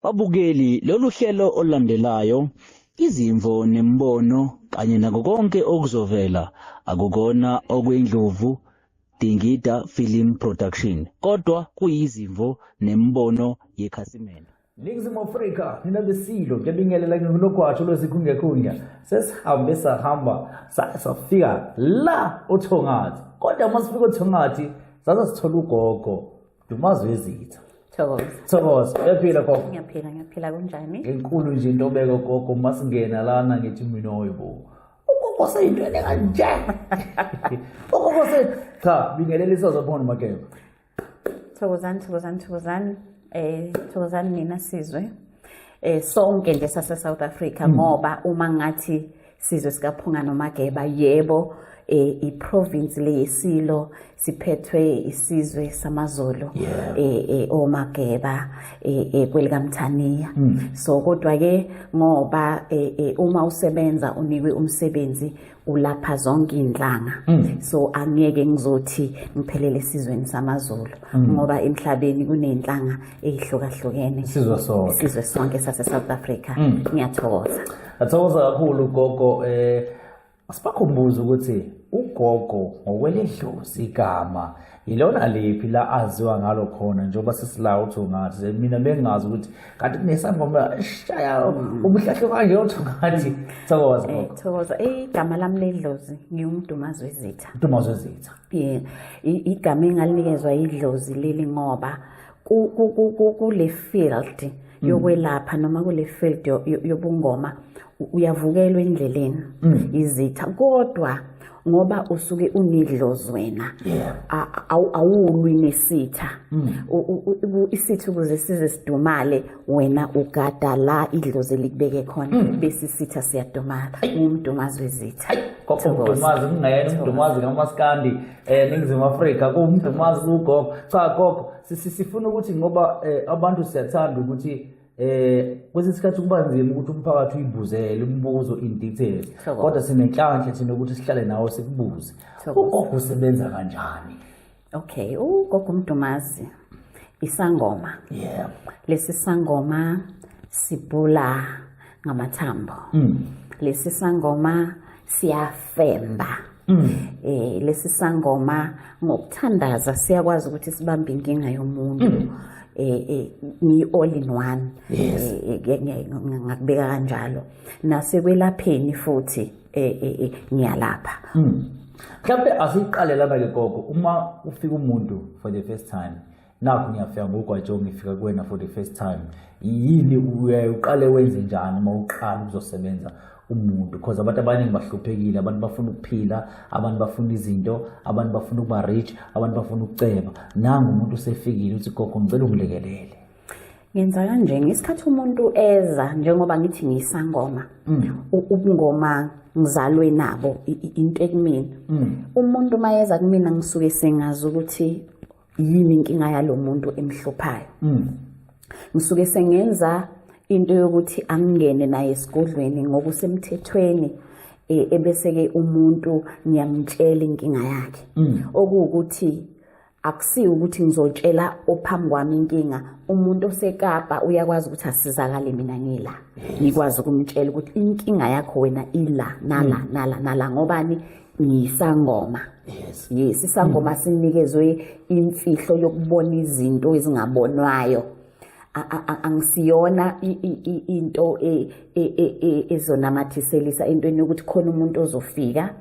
Babukeli, lolu hlelo olulandelayo, izimvo nemibono kanye nako konke okuzovela akukona okwendlovu Dingida Film Production, kodwa kuyizimvo nemibono yekhasimende. Ningizimu Afrika, nina besilo, ngiyabingelela nginogwatsho lwezikhungekhunge. Sesihambe sahamba safika la oThongathi. Kodwa uma sifika oThongathi, saze sithola ugogo Dumazi wezitha. Thokoza. Thokoza. Uyaphila gogo? Ngiyaphila, ngiyaphila kunjani? Enkulu nje intobeko gogo masingena lana ngithi mina oyibo. Ugogo seyintweni kanje. Ugogo se cha bingelela isazobona Mageba. Thokozani, thokozani, thokozani. Thokozani nina sizwe. Sonke nje sase South Africa ngoba uma ngathi sizwe sikaPhunga noMageba yebo i-province leyesilo siphethwe isizwe samaZulu oMageba kwelikamthaniya. So kodwa ke ngoba uma usebenza unikwe umsebenzi ulapha zonke inhlanga. So angeke ngizothi ngiphelele esizweni samaZulu ngoba emhlabeni kunenhlanga eyihlukahlukene. Isizwe sonke. Isizwe sonke sase South Africa. Ngiyathokoza. Athokoza kakhulu gogo. Asibakhumbuze ukuthi ugogo ngokweledlozi igama yilona liphi la aziwa ngalo khona njengoba sesila uThongathi. Mina bengazi ukuthi kanti kunesangoma eshaya ubuhlahlo kanje uThongathi. Thokoza gogo. Thokoza. Igama lami ledlozi ngiwumdumazi wezitha. Umdumazi wezitha. Igama engalinikezwa idlozi leli ngoba kule field yokwelapha noma kule field yobungoma uyavukelwa endleleni izitha, kodwa ngoba usuke unidlozi wena awulwi nesitha. Isitha ukuze size sidumale wena ugada la idlozi elikubeke khona, bese isitha siyadumala. Ngumdumazi wezitha. Gogo umdumazi kungayena umdumazi kaMaskandi eNingizimu Afrika, kuwumdumazi ugogo. Cha gogo, sifuna ukuthi ngoba abantu siyathanda ukuthi kwesinye isikhathi kuba nzima ukuthi umphakathi uyibuzele umbuzo in details, kodwa sinenhlanhla thina ukuthi sihlale nawo sikubuze. Ugogo usebenza kanjani? Okay, ugogo umdumazi isangoma. Lesi sangoma sibhula ngamathambo. Lesi sangoma siyafemba. Lesi sangoma ngokuthandaza siyakwazi ukuthi sibambe inkinga yomuntu. Ni all in one. Ngakubeka kanjalo. Nasekwelapheni futhi ngiyalapha. Mhlawumbe asiqale lana ke gogo, uma ufika umuntu for the first time, nakho ngiyafika ngogwajo ngifika kuwena for the first time, yini uyaye uqale wenze njani uma uqala ukuzosebenza umuntu? Because abantu abaningi bahluphekile, abantu bafuna ukuphila, abantu bafuna izinto, abantu bafuna ukuba rich, abantu bafuna ukuceba. Nangu umuntu usefikile uthi gogo ngicela ungilekelele. Ngenza kanje ngesikhathi umuntu eza, njengoba ngithi ngiyisangoma, ubungoma ngizalwe nabo, into ekumina. Umuntu mayeza kumina ngisuke sengazi ukuthi yini inkinga yalomuntu emhluphayo. Ngisuke sengenza into yokuthi angene naye esigodlweni ngokusemthethweni, ebese ke umuntu ngiyamtshela inkinga yakhe. Okuwukuthi akusiyo ukuthi ngizotshela ophambi kwami inkinga, umuntu oseKapa uyakwazi ukuthi asizakale mina ngila. Ngikwazi ukumtshela ukuthi inkinga yakho wena ila nala nala nala ngobani ngiyisangoma. Yes, isangoma sinikezwe imfihlo yokubona izinto ezingabonwayo. Angisiyona into ezonamathiselisa entweni yokuthi khona umuntu ozofika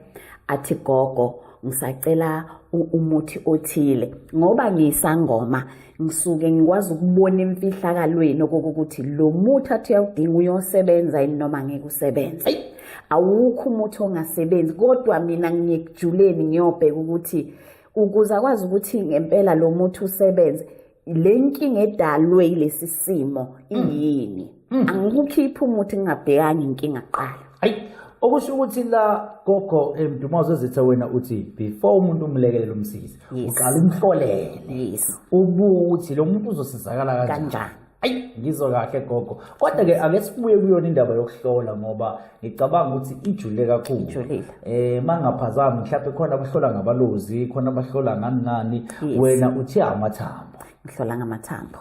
athi gogo ngisacela umuthi othile, ngoba ngiyisangoma ngisuke ngikwazi ukubona emfihlakalweni okokuthi lo muthi athi uyawudinga uyosebenza yini noma ngeke usebenze. Awukho umuthi ongasebenzi, kodwa mina ngiyekujuleni ngiyobheka ukuthi ukuze akwazi ukuthi ngempela lo muthi usebenze, le nkinga edalwe yilesi simo iyini. Angikukhiphi umuthi ngingabhekanga inkinga kuqala. Hayi, okusho ukuthi la gogo Mdumazi wezitha wena uthi before umuntu umlekelele umsize, uqala umhlolele. Ubuthi lo muntu uzosizakala kanjani? Kanjani? Ayi, ngizwa kahle gogo. Kodwa ke ake sibuye kuyona indaba yokuhlola ngoba ngicabanga ukuthi ijule kakhulu. Ijulile. Mangaphazami mhlawumbe khona abahlola ngabalozi, khona abahlola ngani ngani, wena uthi amathambo. Ngihlola ngamathambo.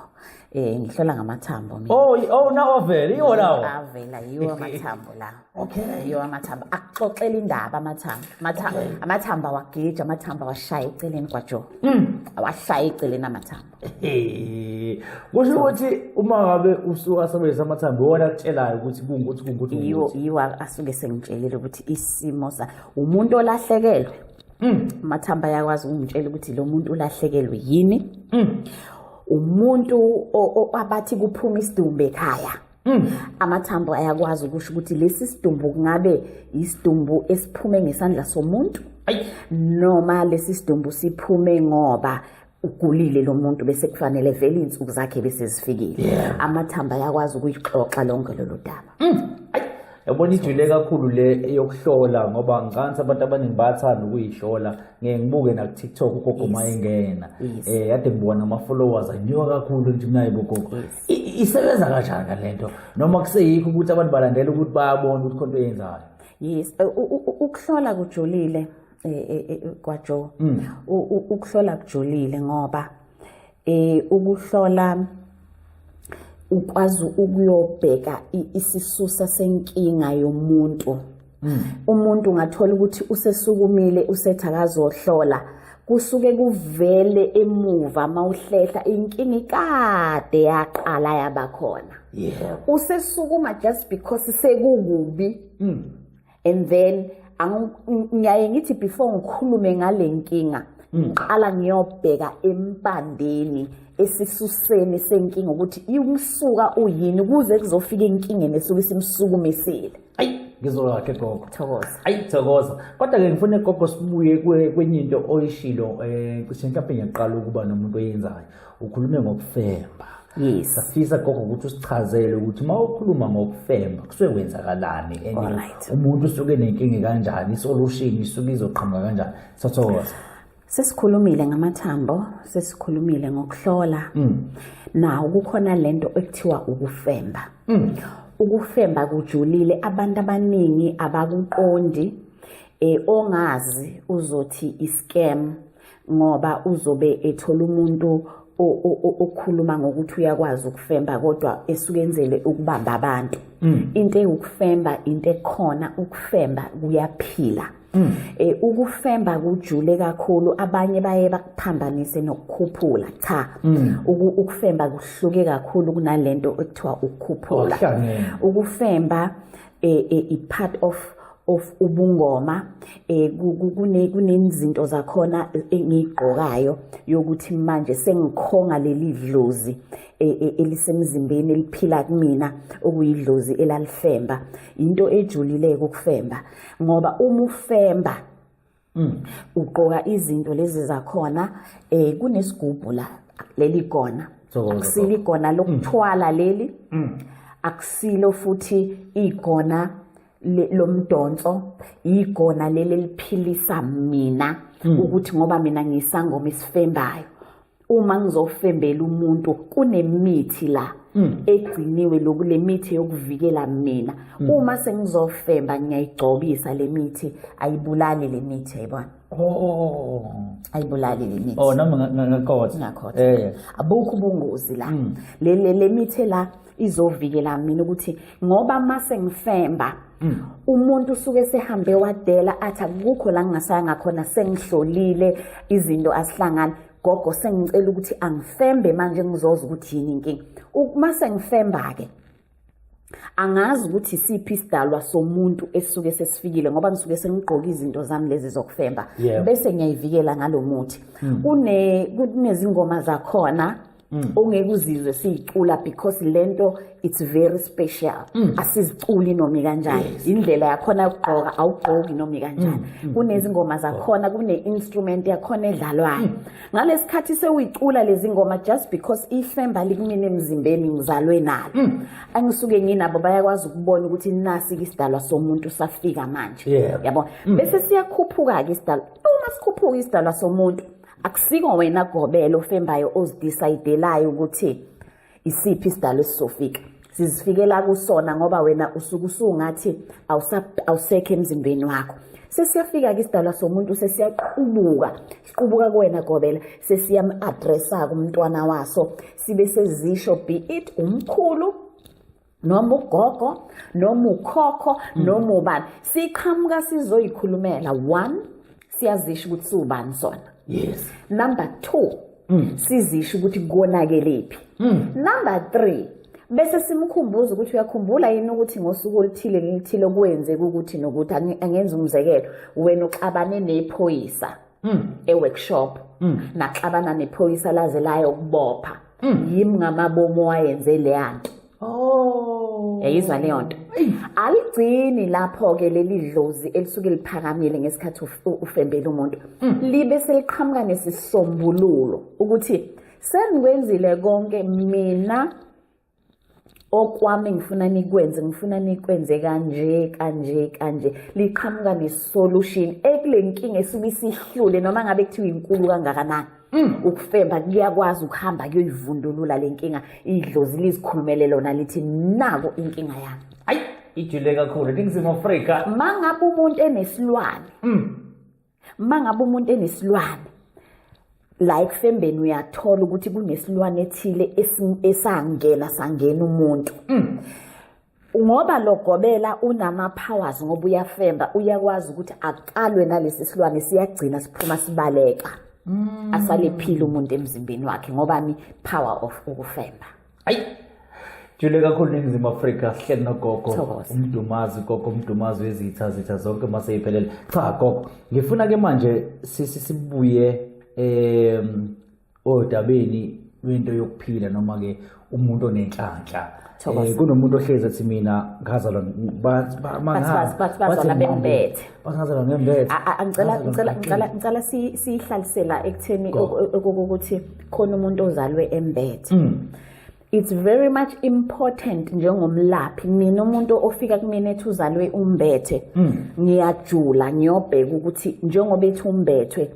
Ngihlola ngamathambo mina. Oh, nawo vele iwo lawo. Avela yiwo amathambo la. Okay. Yiwo amathambo. Akuxoxela indaba amathambo. Amathambo amathambo awageji, amathambo awashaya eceleni kwaJo. Awashaya eceleni amathambo. Eh, kusho ukuthi uma ngabe usuka sebenzisa amathambo iwona akutshelayo ukuthi kungukuthi kungukuthi Yiwo kungukuthi. yiwo asuke sengitshelile ukuthi isimo sa umuntu olahlekelwe. Amathambo ayakwazi ukungitshela ukuthi lo muntu ulahlekelwe yini. Umuntu abathi kuphuma isidumbu ekhaya. Amathambo ayakwazi ukusho ukuthi lesi sidumbu kungabe isidumbu esiphume ngesandla somuntu Ayi. noma lesi sidumbu siphume ngoba ugulile lo muntu bese kufanele vele iy'nsuku zakhe bese zifikile. Amathambo ayakwazi ukuyixoxa lonke lolu daba. Ayi, yabona ijule kakhulu le yokuhlola ngoba ngicabanga abantu abaningi bayathanda ukuyihlola. Ngeke ngibuke na ku-TikTok ugogo uma engena. Kade ngibona nama-followers anyuka kakhulu nje mina bogogo. Isebenza kanjani le nto? Noma kuseyikho ukuthi abantu balandela ukuthi bayabona ukuthi khona into eyenzayo. Yes, ukuhlola kujulile kwaJo. Ukuhlola kujulile ngoba ukuhlola ukwazi ukuyobheka isisusa senkinga yomuntu. Umuntu ungathola ukuthi usesukumile usethi akazohlola, kusuke kuvele emuva mawuhlehla inkinga ikade yaqala yabakhona. Usesukuma just because sekukubi. And then ngiyaye ngithi before ngikhulume ngale nkinga ngiqala ngiyobheka empandeni esisuseni senkinga ukuthi umsuka uyini ukuze kuzofika inkingeni esuke simsukumisile. Ayi, ngizwa kahle gogo. Thokoza. Ayi, thokoza. Kodwa ke ngifuna gogo sibuye kwenye into oyishilo, cishe mhlawumbe ngiyaqala ukuba nomuntu oyenzayo. Ukhulume ngokufemba. Yes. Safisa gogo ukuthi usichazele ukuthi uma ukhuluma ngokufemba kusuke kwenzakalani and umuntu usuke nenkinga kanjani, isolution isuke izoqhamuka kanjani. Siyathokoza. Sesikhulumile ngamathambo, sesikhulumile ngokuhlola. Nawo kukhona lento ekuthiwa ukufemba. Ukufemba kujulile, abantu abaningi abakuqondi. Ongazi uzothi iscam ngoba uzobe ethola umuntu okhuluma ngokuthi uyakwazi ukufemba kodwa esukenzele ukubamba abantu. Into ewukufemba into ekhona, ukufemba kuyaphila. Ukufemba kujule kakhulu, abanye baye bakuphambanise nokukhuphula. Cha, ukufemba kuhluke kakhulu kunalento ekuthiwa ukukhuphula. Okuhlangene. Ukufemba i part of ubungoma, kunezinto zakhona engiyigqokayo yokuthi manje sengikhonga leli dlozi elisemzimbeni eliphila kumina, okuyidlozi elalifemba. Into ejulile ukufemba ngoba uma ufemba ugqoka izinto lezi zakhona, kunesigubhu la, leli gona. Thokoza, Akusilo igona lokuthwala leli, akusilo futhi igona lomdonso, igona leli eliphilisa mina ukuthi ngoba mina ngisangoma isifembayo, uma ngizofembela umuntu kunemithi la egciniwe lokhu, le mithi yokuvikela mina. Uma sengizofemba ngiyayigcobisa le mithi, ayibulali le mithi, yayibona? Ayibulali le mithi. Oh, nami ngaqotha. Ngaqotha. Abukho ubungozi la. Le mithi la izovikela mina ukuthi ngoba mase ngifemba umuntu usuke sehambe wadela athi akukho la ngingasaya ngakhona, sengihlolile izinto asihlangani. Gogo sengicela ukuthi angifembe manje ngizoza ukuthi yini inkinga. Mase ngifemba ke angazi ukuthi siphi isidalwa somuntu esuke sesifikile ngoba ngisuke sengigqoka izinto zami lezi zokufemba. Bese ngiyayivikela ngalomuthi. Kunezingoma zakhona ongeke uzizwe siyicula because lento it's very special. Asiziculi noma kanjani. Indlela yakhona yokugqoka awugqoki noma kanjani. Kunezingoma zakhona, kune instrument yakhona edlalwayo. Ngalesikhathi sewuyicula lezi ngoma just because ifemba likumina emzimbeni ngizalwe nalo. Angisuke nginabo bayakwazi ukubona ukuthi nasi isidalwa somuntu safika manje. Yabo. Bese siyakhuphuka ke isidalwa. Uma sikhuphuka isidalwa somuntu akusiko wena gobelo ofembayo ozidecide-elayo ukuthi isiphi isidalwa esizofika. Sizifikela kusona ngoba wena usuke usungathi awusekho emzimbeni wakho. Sesiyafika-ke isidalwa somuntu, sesiyaqubuka, siqubuka kuwena gobela, sesiyam-addressa-ke umntwana waso, sibe sezisho, be it umkhulu noma ugogo noma ukhokho noma ubani, siqhamuka sizoyikhulumela. One, siyazisho ukuthi siwubani sona. Number 2, sizisho ukuthi konakelephi. Number 3, bese simkhumbuza ukuthi uyakhumbula yini ukuthi ngosuku oluthile lelithile kwenzeka ukuthi nokuthi. Angenza umzekelo, wena uxabane nephoyisa e-workshop, naxabana nephoyisa laze layokubopha, yimi ngamabomu wayenze leya nto. Yayizwa leyo nto? Aligcini lapho-ke leli dlozi elisuke liphakamile ngesikhathi ufembela umuntu, libe seliqhamuka nesisombululo ukuthi senikwenzile konke, mina okwami ngifuna nikwenze, ngifuna nikwenze kanje kanje kanje. Liqhamuka ne-solution ekule nkinga esuke isihlule, noma ngabe kuthiwa inkulu kangakanani. Ukufemba kuyakwazi ukuhamba kuyoyivundulula le nkinga, idlozi lizikhulumele lona, lithi nako inkinga yami. Hayi, ijule kakhulu, Ningizimu Afrika. Mangabe umuntu enesilwane, mangabe umuntu enesilwane la ekufembeni, uyathola ukuthi kunesilwane ethile esangena sangena umuntu, ngoba lo gobela unama-powers, ngoba uyafemba, uyakwazi ukuthi akalwe nalesi silwane, siyagcina siphuma sibaleka, asalephile umuntu emzimbeni wakhe. Ngobani? Power of ukufemba. Hayi, jule kakhulu, Ningizimu Afrika. Sihleli nogogo Thokoza. Umdumazi, gogo Umdumazi wezitha, zitha zonke maseyiphelele. Cha gogo, ngifuna ke manje sibuye odabeni lwento yokuphila, noma ke umuntu onenhlanhla. Thokoza. Kunomuntu ohlezi ethi mina ngazalwa Bathi bazalwa bembethe. Bathi ngazalwa ngembethe. Ngicela Ngazalwa ngicela ngicela ngixakile. Ngicela siyihlalisela ekutheni Go. ukuthi khona umuntu ozalwe embethe. It's very much important njengomlaphi, mina umuntu ofika kumina ethi uzalwe umbethe, ngiyajula ngiyobheka ukuthi njengoba ethi umbethwe,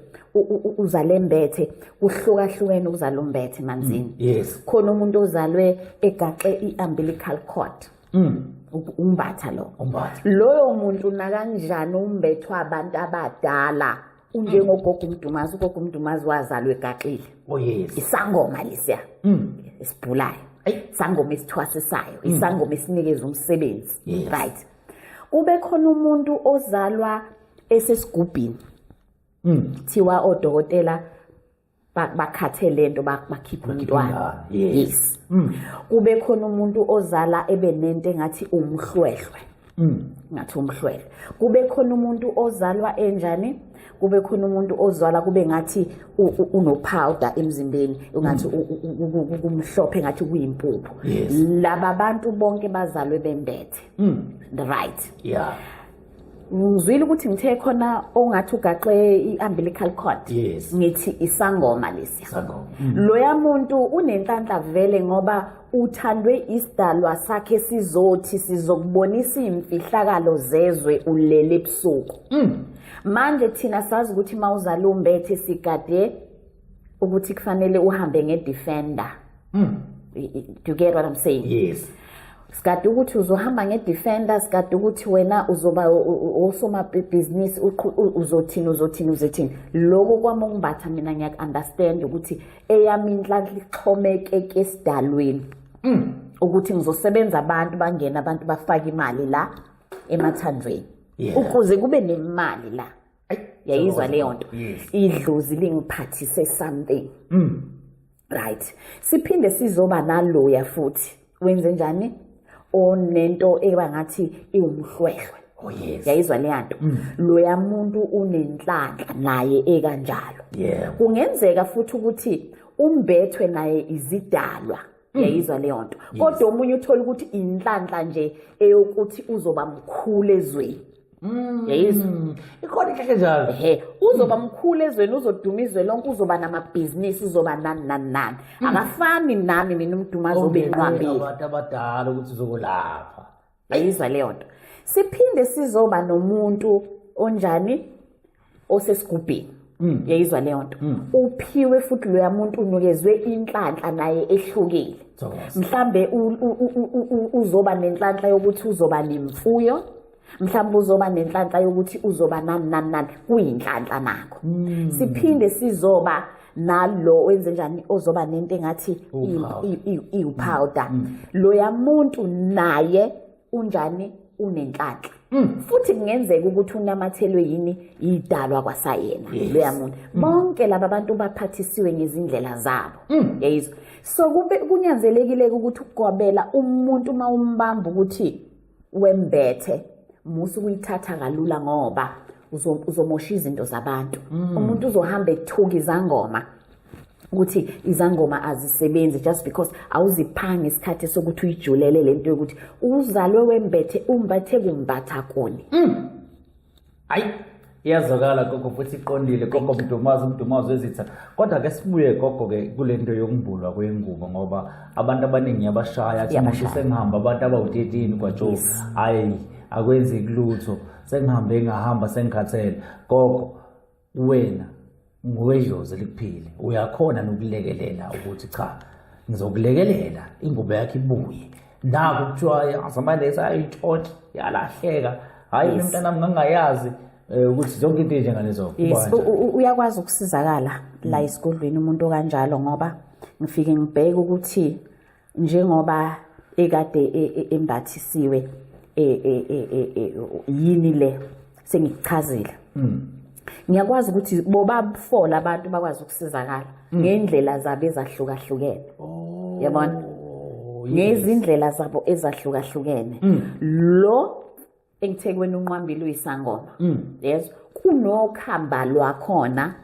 uzale embethe, kuhlukahlukene ukuzala umbethe manzini. Khona umuntu ozalwe egaxe i-umbilical cord, umbatha lo. Umbatha. Loyo muntu nakanjani umbethwa abantu abadala, unjengogogo Umdumazi. Ugogo Umdumazi wazalwa egaxile. Oh yes. Isangoma lesiya esibhulayo, isangoma esithwasisayo, isangoma esinikeza umsebenzi. Right, kube khona umuntu ozalwa esesigubhini, thiwa odokotela bakhathe lento, bakhipha umntwana. Ingane, yes. Yes. Kube khona umuntu ozala ebe nento engathi umhlwehlwe, ngathi umhlwehlwe. Kube khona umuntu ozalwa enjani? Kube khona umuntu ozalwa kube ngathi unopowder emzimbeni, ungathi kumhlophe, ngathi kuyimpuphu. Laba bantu bonke bazalwe bembethe, right? Ngizwile ukuthi ngithe khona ongathi ugaxe i-umbilical cord. Ngithi isangoma lesiya. Sangoma. Loya muntu unenhlanhla vele, ngoba uthandwe isidalwa sakhe, sizothi sizokubonisa iy'mfihlakalo zezwe ulele ebusuku. Manje thina sazi ukuthi uma uzala umbethe, sigade ukuthi kufanele uhambe nge-Defender. Do you get what I'm saying? Yes. Sigade ukuthi uzohamba nge-Defender, sigade ukuthi wena uzoba osomabhizinisi, uzothini, uzothini, uzothini. Lokho kwami okumbatha, mina ngiyaku-understand ukuthi eyami inhlanhla ixhomekeke esidalweni, ukuthi ngizosebenza, abantu bangena, abantu bafake imali la emathandweni, ukuze kube nemali la. Yayizwa leyo nto? Yes. Idlozi lingiphathise something, right? Siphinde sizoba naloya futhi wenze njani, onento eba ngathi iwumhlwehlwe. Oh yes. Yayizwa leya nto? Loya muntu unenhlanhla naye ekanjalo. Kungenzeka futhi ukuthi umbethwe naye izidalwa. Yayizwa leyo nto? Kodwa omunye uthola ukuthi inhlanhla nje eyokuthi uzoba mkhulu ezweni. Yayizwa? Ikhona inhlanhla njalo. Ehe, uzoba mkhulu ezweni, uzoduma izwe lonke, uzoba namabhizinisi, uzoba nani nani nani. Akafani nami mina Umdumazi obenqwabile. Abantu abadala ukuthi uzokulapha. Yayizwa leyo nto? Siphinde sizoba nomuntu onjani, osesigubhini. Yayizwa leyo nto? Uphiwe futhi loya muntu, unikezwe inhlanhla naye ehlukile. Thokoza. Mhlambe uzoba nenhlanhla yokuthi uzoba nemfuyo. Mhlawumbe uzoba nenhlanhla yokuthi uzoba nani nani nani, kuyinhlanhla nakho. Siphinde sizoba nalo wenze njani, ozoba nento engathi iwupowder. Loya muntu naye unjani, unenhlanhla. Futhi kungenzeka ukuthi unamathelwe yini, idalwa kwasayena loya muntu. Bonke laba bantu baphathisiwe ngezindlela zabo. Yayizwa. So kube kunyanzelekile ukuthi ukugobela umuntu uma umbamba ukuthi wembethe, musa ukuyithatha kalula, ngoba uzomosha izinto zabantu. Umuntu uzohamba ethuka izangoma ukuthi izangoma azisebenzi, just because awuziphanga isikhathi sokuthi uyijulele lento yokuthi uzalwe wembethe, umbathe kumbatha kuni. Hayi, iyazwakala gogo, futhi iqondile gogo Mdumazi, uMdumazi wezitha. Kodwa ke sibuye gogo ke kule nto yokumbulwa kwengubo, ngoba abantu abaningi yabashaya, athi umuntu Iyabashaya. sengihamba abantu abawu-13 kwaJoe, hayi, akwenzeki lutho, sengihambe ngahamba, sengikhathele. Gogo, wena ngowedlozi elikuphile, uyakhona nokulekelela ukuthi cha, ngizokulekelela ingubo yakho ibuye? Naku kuthiwa asamane sayitshontsha, yalahleka, hhayi, mina mntanami ngangingayazi ukuthi zonke into ey'njengalezo. Kuba kanjani? Uyakwazi ukusizakala la esigodlweni umuntu okanjalo, ngoba ngifike ngibheke ukuthi njengoba ekade embathisiwe yini le sengikuchazile, ngiyakwazi ukuthi bobafola abantu bakwazi ukusizakala ngendlela zabo ezahlukahlukene, yabona, ngezindlela zabo ezahlukahlukene. Lo engithe kuwena unqwambile uyisangoma, yezwa, kunokhamba lwakhona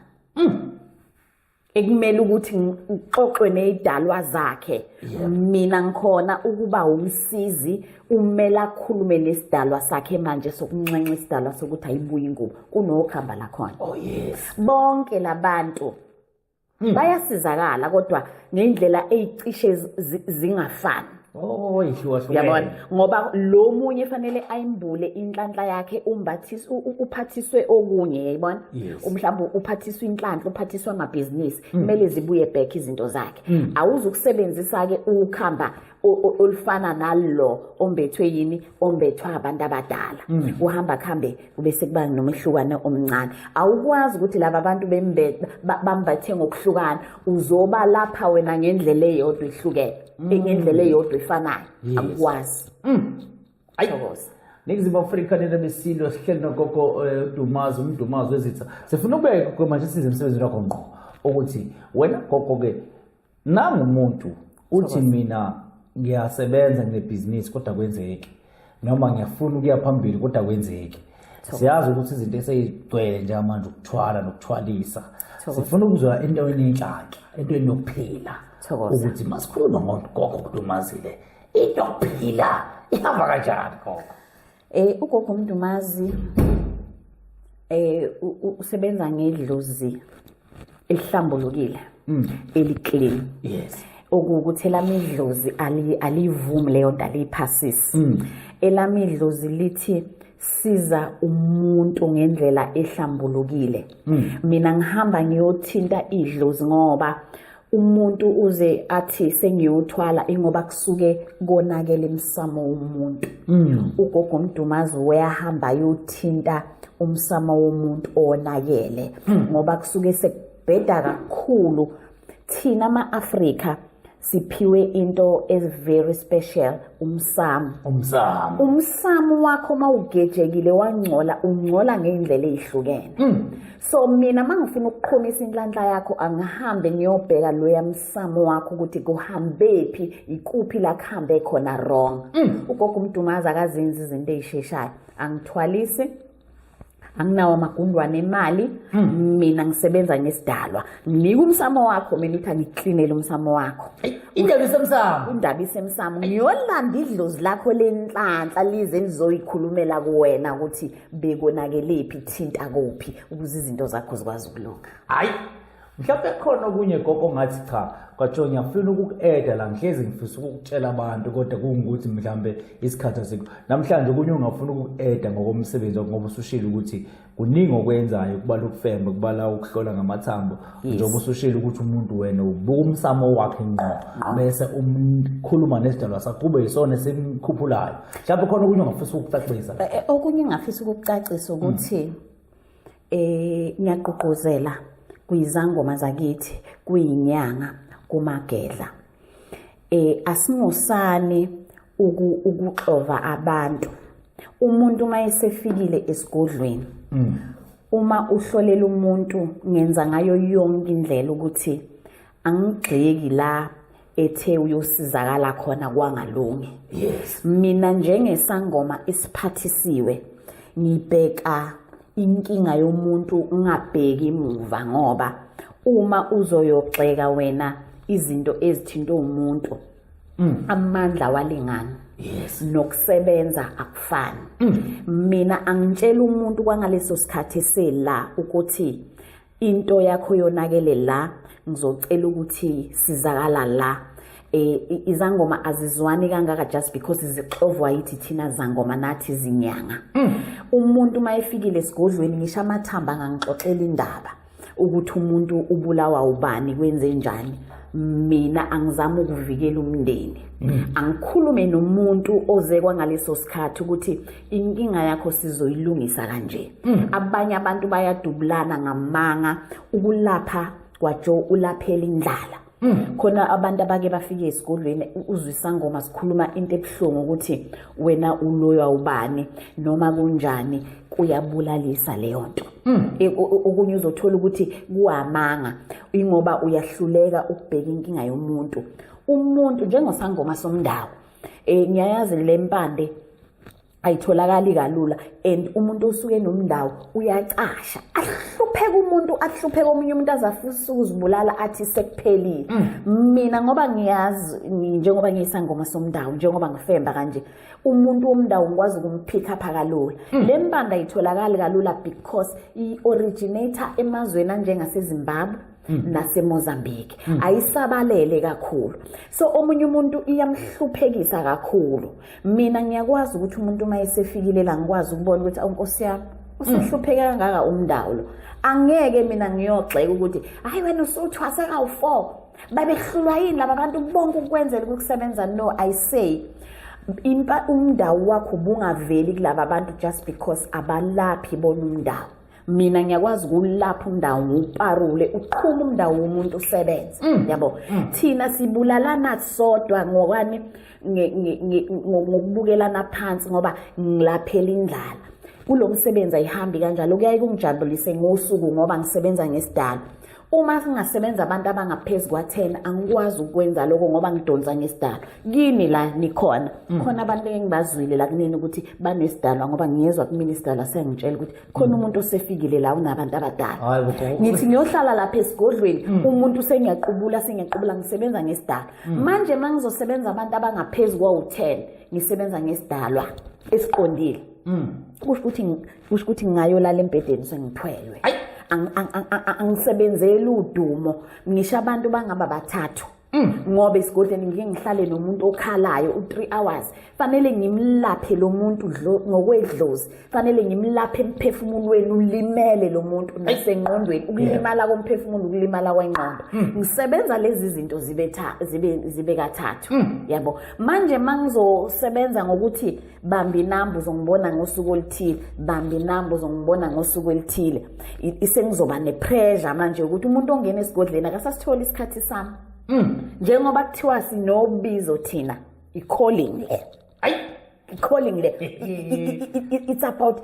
ekumele ukuthi ngixoxwe nezidalwa zakhe. Mina ngikhona ukuba umsizi, umele akhulume nesidalwa sakhe manje sokunxenxa isidalwa sokuthi ayibuye ingubo, kunokhamba lakhona. Bonke labantu bayasizakala, kodwa ngendlela eyicishe zingafani. Oh, ihlukahlukene. Uyabona, ngoba lo munye fanele ayimbule inhlanhla yakhe, umbathiswe, uphathiswe okunye, yayibona. Mhlawumbe uphathiswe inhlanhla, uphathiswe amabhizinisi, kumele zibuye back izinto zakhe. Awuzukusebenzisa ke ukhamba olufana nalo ombethwe yini, ombethwa abantu abadala. Uhamba kuhambe kube sekuba nomehlukane omncane. Awukwazi ukuthi laba bantu bambathe ngokuhlukana, uzoba lapha wena ngendlela eyodwa ehlukene, ngendlela eyodwa efanayo. Akukwazi. Ayi. Thokoza. Ningizimu Afrika, nina besilo, sihleli nogogo Dumazi, uMdumazi wezitha. Sifuna ukubeka gogo manje size emsebenzini wakho ngqo, ukuthi wena gogo ke nangumuntu uthi mina ngiyasebenza, nginebhizinisi, kodwa kwenzeki, noma ngiyafuna ukuya phambili kodwa kwenzeki. Siyazi ukuthi izinto eseyigcwele njengamanje ukuthwala nokuthwalisa. Sifuna ukuzwa entweni yenhlanhla, entweni yokuphila, ukuthi masikhuluma ngogogo Dumazile, into yokuphila ihamba kanjani gogo? Ugogo Mdumazi usebenza ngedlozi elihlambulukile, eli-clean. Okuwukuthi elami idlozi alivumi leyo nto, aliyiphasisi. Elami idlozi lithi siza umuntu ngendlela ehlambulukile. Mina ngihamba ngiyothinta idlozi, ngoba umuntu uze athi sengiyothwala ingoba kusuke konakele emsamo womuntu. Ugogo Mdumazi uyahamba ayothinta umsamo womuntu owonakele, ngoba kusuke sekubheda kakhulu. Thina ama-Afrika siphiwe into e very special, umsamo. Umsamo. Umsamo wakho mawugejekile wangcola, ungcola ngeindlela ezihlukene. So mina mangifuna ukuqhumisa inhlanhla yakho, angihambe ngiyobheka loya msamo wakho ukuthi kuhambephi, ikuphi la kuhambe khona wrong. Ugogo uMdumazi akazenzi izinto ezisheshayo, angithwalisi, anginawo amagundwane emali. Mina ngisebenza ngesidalwa, nginika umsamo wakho mina, uthi angiklinele umsamo wakho. Indaba isemsamo. Indaba isemsamo. Ngiyolanda idlozi lakho lenhlanhla, lize lizoyikhulumela kuwena ukuthi bekonakelephi, thinta kuphi ukuze izinto zakho zikwazi ukulunga. Hayi. Mhlawumbe khona okunye gogo ongathi cha kwatsho ngiyafuna ukuku-eda la, ngihlezi ngifisa ukukutshela abantu kodwa kungukuthi mhlawumbe isikhathi asikho. Namhlanje okunye ungafuna ukuku-eda ngokomsebenzi wakho, ngoba usushilo ukuthi kuningi okwenzayo, kubala ukufemba, kubala ukuhlola ngamathambo. Njengoba usushilo ukuthi umuntu wena ubuka umsamo wakhe ngqo bese umkhuluma nesidalwa sakho kube yisona esimkhuphulayo. Mhlawumbe khona okunye ongafisa ukukucacisa. Okunye engingafisa ukukucacisa ukuthi ngiyagqugquzela kwizangoma zakithi, kuyinyanga, kumagedla, asingosani ukuxova abantu. Umuntu uma esefikile esigodlweni, uma uhlolela umuntu, ngenza ngayo yonke indlela ukuthi angigxeki la ethe uyosizakala khona kwangalungi. Mina njengesangoma isiphathisiwe ngibheka inkinga yomuntu, ngingabheki emuva, ngoba uma uzoyogxeka wena izinto ezithinta umuntu, amandla walingana. Nokusebenza akufani. Mina angitshela umuntu kwangaleso sikhathi esela ukuthi into yakho yonakele la, ngizocela ukuthi sizakala la. Izangoma azizwani kangaka just because zixovwa yithi thina zangoma nathi zinyanga. Umuntu uma efikile esigodlweni, ngisho amathamba angangixoxela indaba ukuthi umuntu ubulawa ubani, kwenze njani, mina angizami ukuvikela umndeni. Angikhulume nomuntu ozekwa ngaleso sikhathi ukuthi inkinga yakho sizoyilungisa kanje. Abanye abantu bayadubulana ngamanga. Ukulapha kwaJoe ulaphela indlala. Khona abantu abake bafike esigodlweni, uzwe isangoma sikhuluma into ebuhlungu ukuthi wena uloywa ubani noma kunjani, kuyabulalisa leyo nto. Okunye uzothola ukuthi kuwamanga, ingoba uyahluleka ukubheka inkinga yomuntu. Umuntu njengosangoma somndawo, ngiyayazi le mpande ayitholakali kalula, and umuntu osuke nomndawo uyacasha, ahlupheke umuntu, ahlupheke omunye umuntu azafisa ukuzibulala athi sekuphelile. Mina ngoba ngiyazi, njengoba ngiyisangoma somndawo, njengoba ngifemba kanje, umuntu womndawo ngikwazi ukumpick up kalula. Le mpande ayitholakali kalula because i-originator emazweni anjengaseZimbabwe naseMozambique, ayisabalele kakhulu, so omunye umuntu iyamhluphekisa kakhulu. Mina ngiyakwazi ukuthi umuntu uma esefikile la, ngikwazi ukubona ukuthi awu nkosi yami, usehlupheke kangaka umndawo lo, angeke mina ngiyogxeka ukuthi hayi wena usuthwase kawu-4, babehlulwa yini laba bantu bonke ukwenzela ukukusebenza. No, I say impa umndawo wakho ubungaveli kulaba bantu just because abalaphi bona umndawo. Mina ngiyakwazi ukulapha umndawo, ngiwuparule, uqhuma umndawo womuntu usebenze, yabo. Thina sibulalana sodwa ngokwani? Ngokubukelana phansi, ngoba ngilaphela indlala. Kulo msebenzi ayihambi kanjalo. Kuyaye kungijabulise ngosuku ngoba ngisebenza ngesidalo. Uma singasebenza abantu abangaphezu kwa-10, angikwazi ukwenza lokho ngoba ngidonsa ngesidalo. Kini la nikhona, khona abantu engibazwile la kunini ukuthi banesidalwa, ngoba ngiyezwa kumina isidalwa siyangitshela ukuthi khona umuntu osefikile la unabantu abadala. Hayi bo, gogo. Ngithi ngiyohlala lapha esigodlweni, umuntu sengiyaqubula, sengiyaqubula, ngisebenza ngesidalwa. Manje uma ngizosebenza abantu abangaphezu kwawu-10, ngisebenza ngesidalwa esiqondile, kusho ukuthi ngingayolala embhedeni sengithwelwe. Angisebenzeli udumo, ngisho abantu bangaba bathathu, ngoba esigodleni ngike ngihlale nomuntu okhalayo u-3 hours, fanele ngimlaphe lo muntu ngokwedlozi, fanele ngimlaphe emphefumulweni, ulimele lo muntu nasengqondweni. Ukulimala komphefumulo, ukulimala kwengqondo. Ngisebenza lezi zinto zibe kathathu, yabo. Manje mangizosebenza ngokuthi bamba inamba uzongibona ngosuku oluthile, bamba inamba uzongibona ngosuku oluthile, isengizoba ne-pressure manje ukuthi umuntu ongena esigodleni akasasitholi isikhathi sami, njengoba kuthiwa sinobizo thina, i-calling le. I-calling le, it's about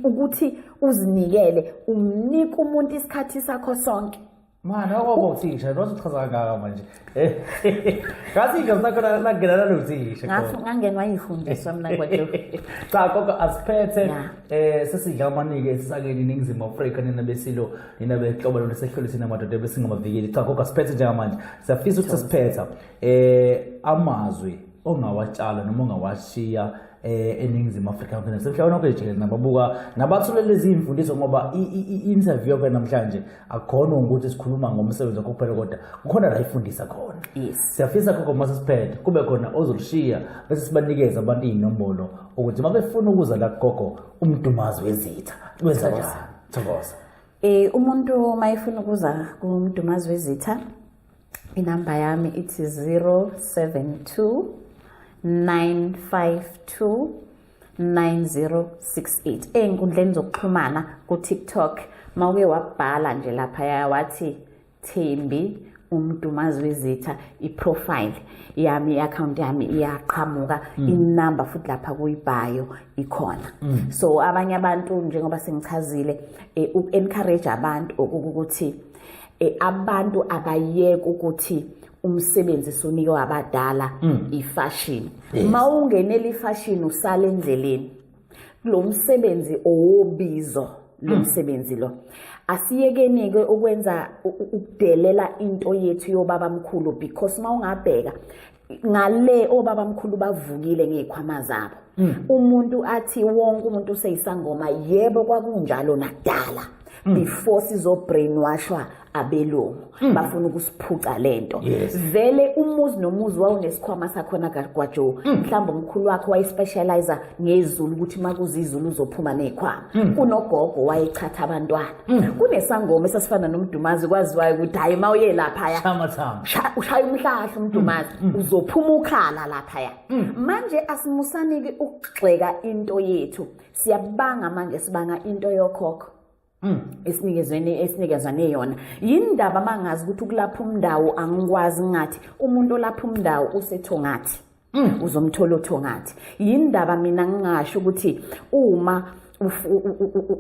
ukuthi uzinikele, umnika umuntu isikhathi sakho sonke. Mani akwaba uthisha nozuchaza kangaka manje. Ngathi nje sakhona langena nalothisha. Ngangenwa yifundiswa mina kwaJoe. Cha gogo, asiphethe, sesidla amanike esisakeni iNingizimu Afrika, nina besilo, nina behlobo lolu sina madoda besingabavikeli. Cha gogo, asiphethe njengamanje. Siyafisa ukuthi sesiphetha. Amazwi ongawatshala noma ongawashiya. eNingizimu Afrika yonke nasemhlabeni wonke jikelele, nababuka nabathola lezi imfundiso, ngoba i-interview yakho namhlanje akukhona ukuthi sikhuluma ngomsebenzi wakho kuphela, kodwa kukhona la ifundisa khona. Siyafisa gogo, uma sesiphethe kube khona ozolushiya bese sibanikeza abantu iy'nombolo ukuthi uma befuna ukuza la kugogo umdumazi wezitha wenza njani. Thokoza. Umuntu mayefuna ukuza kumdumazi wezitha, inamba yami ithi 072 952 9068. Ey'nkundleni zokuxhumana ku-TikTok, mawuke wabhala nje laphaya wathi Thembi umdumazi wezitha, i-profile yami, i-account yami iyaqhamuka, inamba futhi lapha kuyi-bio ikhona. So abanye abantu, njengoba sengichazile, uku-encourage abantu ukuthi abantu abayeke ukuthi umsebenzi sonikwe abadala, ifashion. Mawungenela ifashion usala endleleni. Lo msebenzi owobizo, lo msebenzi lo, asiyekeni ke ukwenza ukudelela into yethu yobaba mkhulu, because mawungabheka ngale, obaba mkhulu bavukile ngey'khwama zabo. Umuntu athi wonke umuntu useyisangoma, yebo, kwakunjalo nakudala before sizo-brainwashwa abelungu bafuna ukusiphuca lento. Vele umuzi nomuzi wawunesikhwama sakhona kwaJoe. Mhlawumbe umkhulu wakhe waye-specialize ngezulu, ukuthi makuza izulu uzophuma ney'khwama. Kunogogo wayechatha abantwana, kunesangoma esasifana nomdumazi, kwaziwayo ukuthi hhayi, ma uye laphaya Shamathamba. Ushaya umhlahla umdumazi, uzophuma ukhala laphaya. Manje asimusanike ukugxeka into yethu, siyabanga manje, sibanga into yokhokho esinikezweni esinikezwane yona. Yindaba mangazi ukuthi ukulapha umndawo, angikwazi ngathi umuntu olapha umndawo usethongathi, uzomthola othongathi. Yindaba mina ngingasho ukuthi uma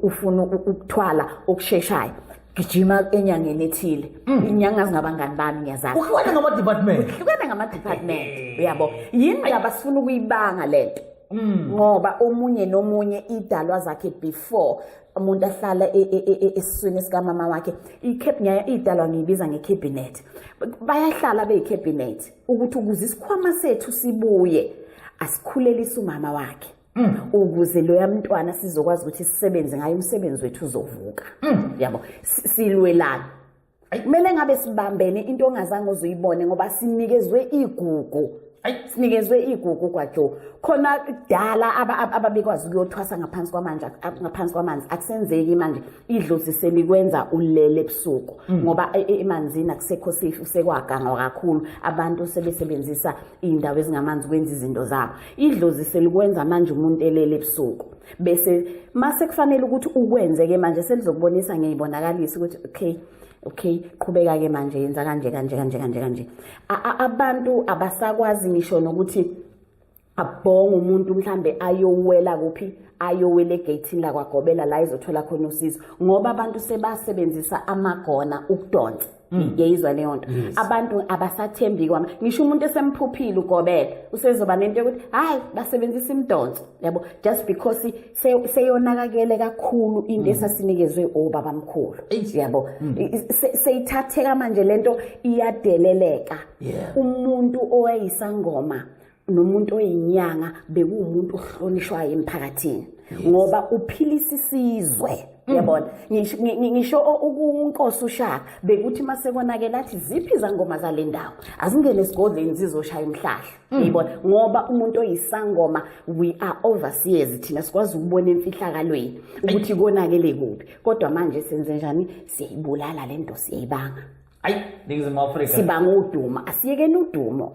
ufuna ukuthwala okusheshayo, gijima enyangeni ethile. Inyanga zingabangani bami, ngiyazazi. Uhlukane ngama-department. Hlukene ngama-department, uyabo. Yindaba sifuna ukuyibanga lento? Ngoba omunye nomunye idalwa zakhe before umuntu ahlala esiswini sikamama wakhe, idalwa ngiyibiza nge-cabinet, bayahlala beyi-cabinet ukuthi ukuze isikhwama sethu sibuye, asikhulelise umama wakhe ukuze loya mntwana sizokwazi ukuthi sisebenze ngayo, umsebenzi wethu uzovuka, yabo. Silwelana, kumele ngabe sibambene, into ongazange uzuyibone, ngoba sinikezwe igugu. Sinikezwe igugu kwaJoe. Khona kudala ababekwazi ukuyothwasa ngaphansi kwamanzi, ngaphansi kwamanzi akusenzeki manje. Idlozi selikwenza ulele ebusuku, ngoba emanzini akusekho safe, sekwagangwa kakhulu, abantu sebesebenzisa iy'ndawo ezingamanzi ukwenza izinto zabo. Idlozi selikwenza manje umuntu elele ebusuku, bese mase kufanele ukuthi ukwenze-ke manje, selizokubonisa ngeyibonakalisa ukuthi okay, qhubeka-ke manje, yenza kanje kanje kanje kanje kanje. Abantu abasakwazi ngisho nokuthi abhonge umuntu mhlambe ayowela kuphi, ayowela egeyithini lakwagobela la ezothola khona usizo, ngoba abantu sebasebenzisa amagona ukudonsa. Ngiyizwa leyo nto. Abantu abasathembi kwami, ngisho umuntu esemphuphile ugobela usezoba nento yokuthi hayi, basebenzisa imidonso, yabo, just because seyonakakele kakhulu into esasinikezwe obabamkhulu, yabo. Seyithatheka manje lento, iyadeleleka. Umuntu owayisangoma nomuntu oyinyanga bekuwumuntu ohlonishwayo emphakathini, ngoba uphilisa isizwe, yabona. Ngisho unkosi uShaka bekuthi masekonakela athi ziphi izangoma zale ndawo, azingene esigodlweni zizoshaya umhlahla, yibona, ngoba umuntu oyisangoma, we are overseers thina, sikwazi ukubona emfihlakalweni ukuthi konakele kuphi. Kodwa manje senze njani? Siyayibulala lento, siyayibanga. Ayi, Ningizimu Afrika. Sibanga udumo, asiyekeni udumo.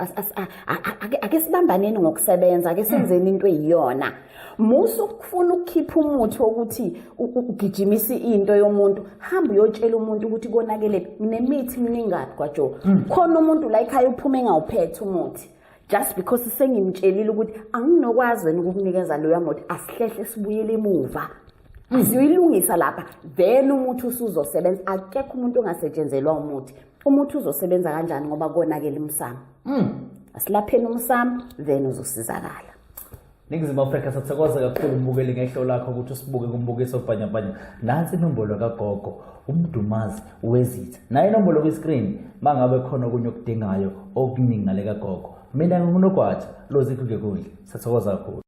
Ake sibambaneni ngokusebenza, ake senzeni into eyiyona. Musa ukufuna ukukhipha umuthi wokuthi ugijimise into yomuntu, hamba uyotshela umuntu ukuthi konakele. Nemithi miningadi kwaJoe. Khona umuntu la ekhaya uphume engawuphethe umuthi just because sengimtshelile ukuthi anginokwazi wena ukukunikeza loya muthi, asihlehle sibuyele emuva, siyoyilungisa lapha, then umuthi usuzosebenza. Akekho umuntu ongasetshenzelwa umuthi. Umuthi uzosebenza kanjani ngoba konakele umsamo? Asilapheni umsamo, then uzosizakala. Ningizimu Afrika, siyathokoza kakhulu umbukeli ngehlo lakho ukuthi usibuke kumbukiso bhanyabhanya. Nansi inombolo kagogo umdumazi wezitha, nayo inombolo kwi-screen mangabe khona okunye okudingayo okuningi ngale kagogo. Mina ngingunogwaja lozikho ngekudla, siyathokoza kakhulu.